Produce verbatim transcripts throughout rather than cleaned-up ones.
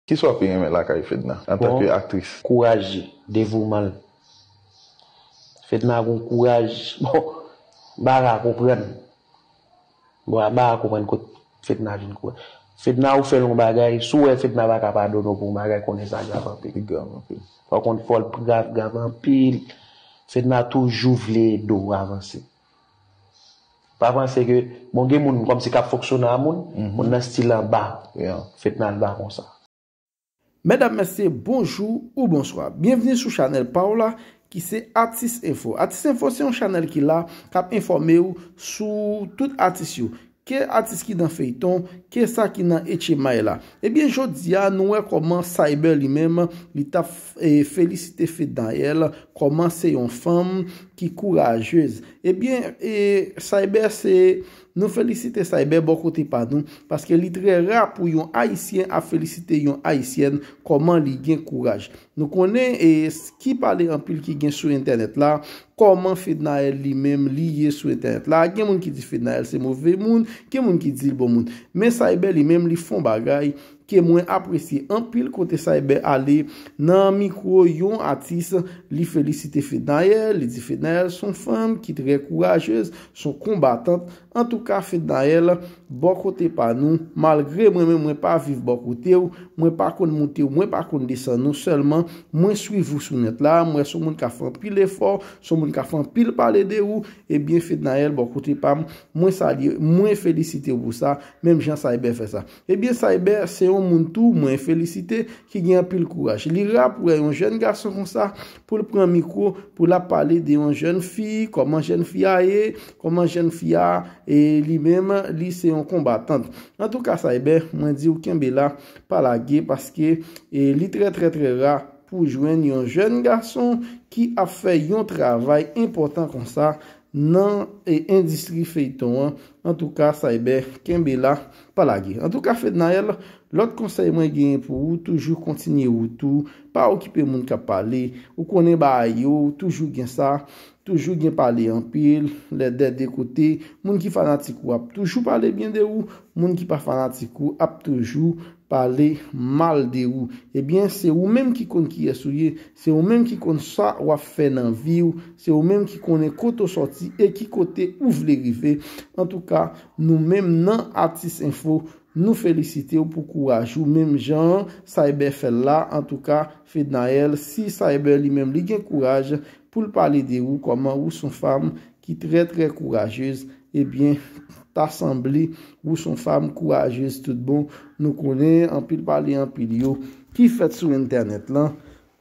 Kisa w pi renmen lakay Fedna antanke aktris? Kouraj li, devouman l. Fedna gon kouraj. Bon, m pa ka konprann. Bon, m pa ka konprann kot Fedna jwenn kouraj. Fedna, ou fè l yon bagay, si w wè Fedna pa ka padone w pou yon bagay, konnen sa grav anpil. Li grav anpil. Fò w konn fò l grav, grav anpil. Fedna toujou vle ede w avanse. Pa panse ke, bon, gen moun kòmsi k ap fonksyone a moun, moun nan stil anba. Fedna l pa konsa. Medam, mesye, bonjou ou bonswa. Byenvni sou chanèl pa w la, ki se Atis Enfo. Atis Enfo se yon chanèl ki la, k ap enfòme w sou tout atis yo. Ke atis ki nan feyton, ke sa ki nan etchemay la. Ebyen, jodi a, nou wè kòman Cyber li menm, li t ap, e, felisite Fednaelle, kòman se yon fanm ki kourajez. Ebyen, e, Cyber se, nou felisite Cyber bò kote pa nou, paske li trè ra pou yon Ayisyen ap felisite yon Ayisyèn, kòman li gen kouraj. Nou konnen, e, s-, ki pale anpil ki gen sou entènèt la, kòman Fednaelle li menm li ye sou entènèt la. Gen moun ki di Fednaelle se move moun, gen moun ki di l bon moun. Men Cyber li menm li fè yon bagay ke mwen apresye anpil kote Cyber ale nan mikwo yon atis, li felisite Fednaelle, li di Fednaelle se yon fanm ki trè kourajez, se yon konbatant. Antouka, Fednaelle, bò kote pa nou, malgre mwen menm mwen pa viv bò kote w, mwen pa konn moute w, mwen pa konn desann ou, sèlman mwen swiv ou sou nèt la, m wè se yon moun k ap fè anpil efò, se yon moun k ap fè anpil pale de ou, ebyen Fednaelle, bò kote pa m, mwen salye, mwen felisite w pou sa, menm jan Cyber fè sa. Ebyen Cyber se yon moun tou mwen felisite, ki gen anpil kouraj. Li ra pou wè yon jèn gason konsa, pou l pran mikwo, pou l ap pale de yon jèn fi, kòman jèn fi a ye, kòman jèn fi a, e li menm, li se yon konbatant. Antouka, Cyber, mwen di w kenbe la, pa lage, paske, e, li trè, trè, trè ra pou jwenn yon jèn gason ki ap fè yon travay enpòtan konsa nan, e, endistri feyton an. Antouka, Cyber, kenbe la, pa lage. Antouka, Fednaelle, lòt konsèy mwen genyen pou ou, toujou kontinye wout ou, pa okipe moun k ap pale, ou konnen bagay yo, toujou gen sa, toujou gen pale anpil, lè dè de kote, moun ki fanatik ou ap toujou pale byen de ou, moun ki pa fanatik ou ap toujou pale mal de ou. Ebyen, se ou menm ki konn kiyès ou ye, se ou menm ki konn sa w ap fè nan vi w, se ou menm ki konnen kote w sòti e ki kote ou vle rive. Antouka, nou menm nan Atis Enfo, nou felisite w pou kouraj ou, menm jan Cyber fè l la. Antouka, Fednaelle, si Cyber li menm li gen kouraj pou l pale de ou, kòman ou se yon fanm ki trè, trè kourajez, ebyen, ta sanble ou se yon fanm kourajez tout bon. Nou konnen anpil pale anpil yo ki fèt sou entènèt lan,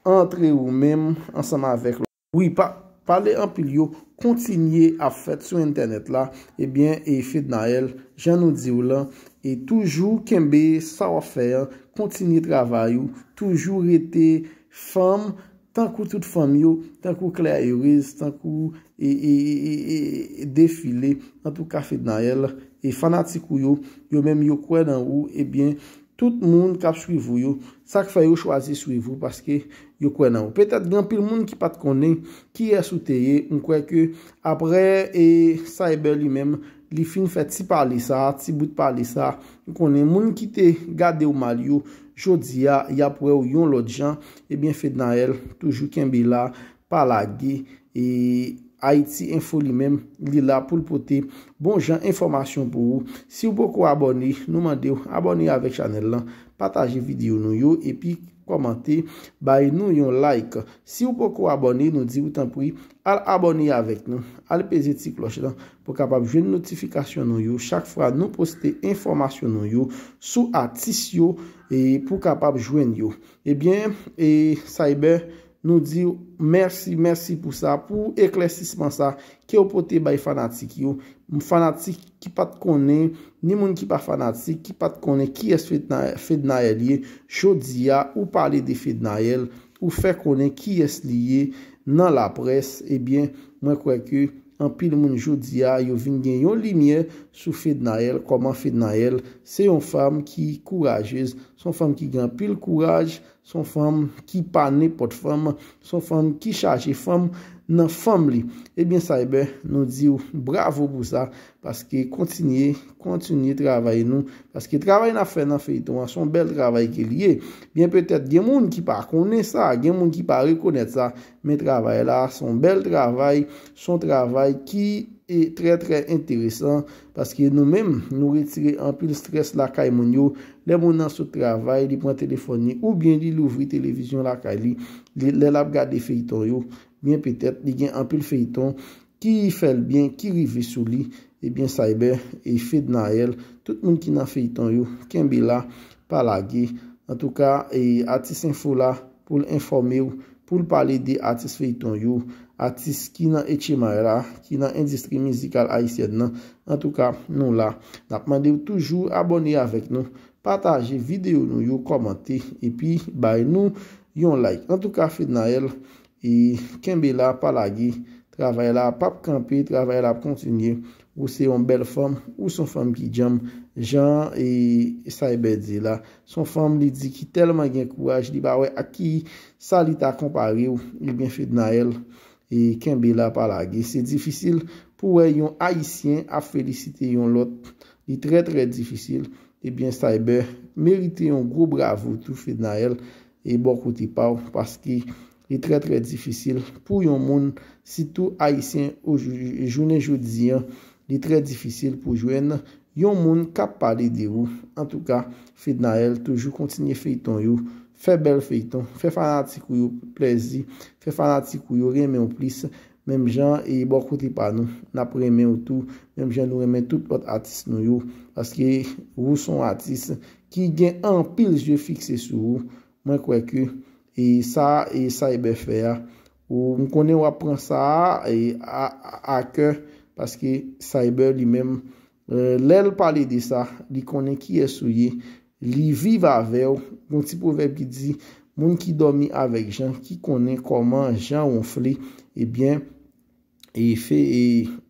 antre ou menm ansanm avèk lòt. Wi, pa, pale anpil yo kontinye ap fèt sou entènèt la, ebyen, e Fednaelle, jan nou di w lan, e toujou kenbe sa w ap fè an, kontinye travay ou, toujou rete fanm, tankou tout fanm yo, tankou Claire Heureuse, tankou, e, e, e, e, e, Defile. Antouka, Fednaelle, e fanatik ou yo, yo menm yo kwè nan ou, ebyen, tout moun k ap swiv ou yo, sa k fè yo chwazi swiv ou, paske yo kwè nan ou. Petèt gen anpil moun ki pa t konnen kiyès ou te ye, m kwè ke aprè, e, Cyber li menm, li fin fè ti pale sa, ti bout pale sa, m konnen moun ki te gade w mal yo, jodi a, y ap wè w yon lòt jan. Ebyen, Fednaelle, toujou kenbe la, pa lage, e Ayiti Enfo li menm, li la pou l pote bon jan enfòmasyon pou ou. Si w poko abòne, nou mande w abòne avèk chanèl lan, pataje videyo nou yo, epi kòmante, bay nou yon like. Si w poko abòne, nou di w tanpri, al abòne avèk nou, al peze ti klòch lan, pou w kapab jwenn notifikasyon nou yo, chak fwa nou poste enfòmasyon nou yo sou atis yo, e pou w kapab jwenn yo. Ebyen, e Cyber, nou di w mèsi, mèsi pou sa, pou eklèsisman sa ke w pote bay fanatik yo. Fanatik ki pa t konnen, ni moun ki pa fanatik, ki pa t konnen kiyès Fedna-, Fednaelle ye, jodi a, ou pale de Fednaelle, ou fè konnen kiyès li ye nan laprès, ebyen, mwen kwè ke anpil moun jodi a, yo vin gen yon limyè sou Fednaelle, kòman Fednaelle se yon fanm ki kourajez, se yon fanm ki gen anpil kouraj, se yon fanm ki pa nenpòt fanm, se yon fanm ki chaje fanm, nan fanm li. Ebyen, Cyber, nou di w bravo pou sa, paske kontinye, kontinye travay nou, paske travay n ap fè nan feyton an, se yon bèl travay ke li ye. Byen petèt, gen moun ki pa konnen sa, gen moun ki pa rekonèt sa, men travay la, se yon bèl travay, se yon travay ki e trè, trè enteresan, paske nou menm, nou retire anpil strès lakay moun yo. Lè moun nan sot travay, li pran telefòn li, oubyen li louvri televizyon lakay li, li, lè l ap gade feyton yo, byen petèt, li gen anpil feyton ki fè l byen, ki rive sou li. Ebyen, Cyber e Fednaelle, tout moun ki nan feyton yo, kenbe la, pa lage. Antouka, e atis enfo la, pou l enfòme w, pou l pale de atis feyton yo, atis ki nan H M I la, ki nan endistri mizikal ayisyèn nan. Antouka, nou la. N ap mande w toujou abòne avèk nou, pataje videyo nou yo, kòmante, epi bay nou yon like. Antouka, Fednaelle, e kenbe la, pa lage. Travay la p ap kanpe, travay la ap kontinye. Ou se yon bèl fanm, ou se yon fanm ki djanm, jan e Cyber di la. Se yon fanm, li di, ki tèlman gen kouraj, li pa wè ak ki sa li ta konpare w. Ebyen, Fednaelle, e kenbe la, pa lage. Se difisil pou wè yon Ayisyen ap felisite yon lòt. Li trè, trè difisil. Ebyen, Cyber merite yon gwo bravo tou, Fednaelle, e bò kote pa w, paske li trè, trè difisil pou yon moun, sitou Ayisyen, o jou-, jounen jodi an, li trè difisil pou jwenn yon moun k ap pale de ou. Antouka, Fednaelle, toujou kontinye feyton yo, fè bèl feyton, fè fanatik ou yo plèzi, fè fanatik ou yo renmen w plis, menm jan e bò kote pa nou, n ap renmen w tou, menm jan nou renmen tout lòt atis nou yo, paske ou se yon atis ki gen anpil zye fikse sou ou. Mwen kwè ke e sa e Cyber fè a, ou, m konnen w ap pran sa a, e a, a, a kè, paske Cyber li menm, e, lè l pale de sa, li konnen kiyès ou ye, li viv avè w. Gon ti pwovèb ki di, moun ki dòmi avèk Jan, ki konnen kòman Jan wonfle, ebyen, e fe, e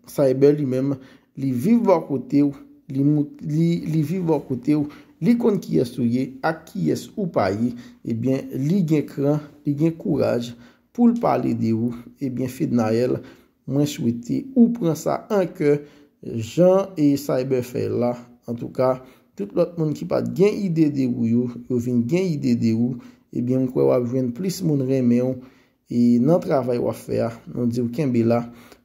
Cyber li menm, li viv bò kote w, li, mou- li, li viv bò kote w, li konn kiyès ou ye, ak kiyès ou pa ye, ebyen, li gen kran, li gen kouraj pou l pale de ou. Ebyen, Fednaelle, mwen swete ou pran sa an kè, jan e Cyber fè la. Antouka, tout lòt moun ki pa t gen ide de ou yo, yo vin gen ide de ou, ebyen, m kwè w ap jwenn plis moun renmen w. E nan travay w ap fè a, nou di w kenbe la,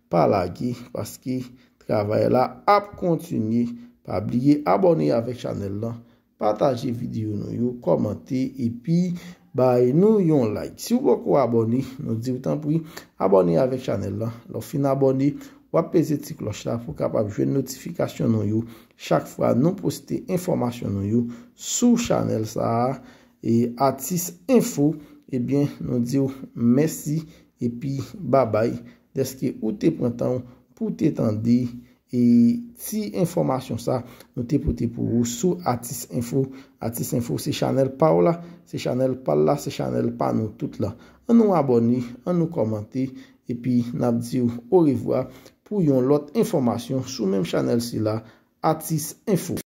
pa lage, paske travay la ap kontinye. Pa bliye abòne avèk chanèl lan, pataje videyo nou yo, kòmante, epi bay nou yon like. Si w poko abòne, nou di w tanpri, abòne avèk chanèl lan. Lè w fin abòne, w ap peze ti klòch la pou w kapab jwenn notifikasyon nou yo chak fwa nou poste enfòmasyon nou yo sou chanèl sa a. E Atis Enfo, ebyen, nou di w mèsi epi babay dèske ou te pran tan w pou te tande e ti enfòmasyon sa nou te pote pou ou sou Atis Enfo. Atis Enfo se chanèl pa w la, se chanèl pa l la, se chanèl pa nou tout la. An nou abòne, an nou kòmante, epi n ap di w orevwa pou yon lòt enfòmasyon sou menm chanèl sila, Atis Enfo.